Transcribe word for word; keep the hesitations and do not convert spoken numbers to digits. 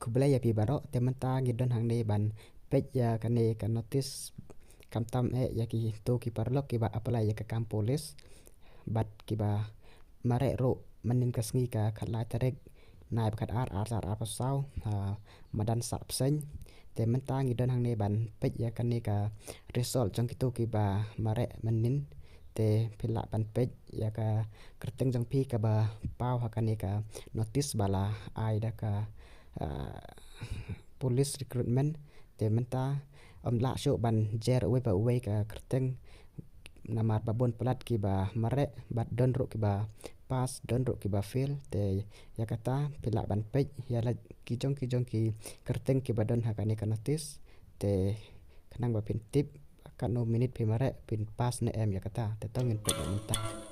Khublei ïa phi baroh, te mynta ngi don hangne ban peit ïa kane ka notice, khamtam eh ïa kito ki paralok kiba apply ïa ka kam police bad kiba mareh ruh mynnin ka sngi ka khatlai tarik Naiphewkhatar, ar hajar arphew saw, ha madan Sahpseiñ. Te mynta ngi don hangne ban peit ïa kane ka result jong kito kiba mareh mynnin. Te phi lah ban peit ïa ka kyrteng jong phi kaba paw ha kane ka notice ba la ai da ka, ah, police recruitment. Te mynta ym lah shuh ban jer uwei pa uwei ka kyrteng, namar ba bun palat kiba mareh bad don ruh kiba pass, don ruh kiba fail. Te ïa kata phi lah ban peit ïa la ki jong ki jong ki kyrteng kiba don ha kane ka notice. Te khnang ba phin tip katno minit phi mareh, phin pass ne em ïa kata. Te to ngin peit ïa mynta.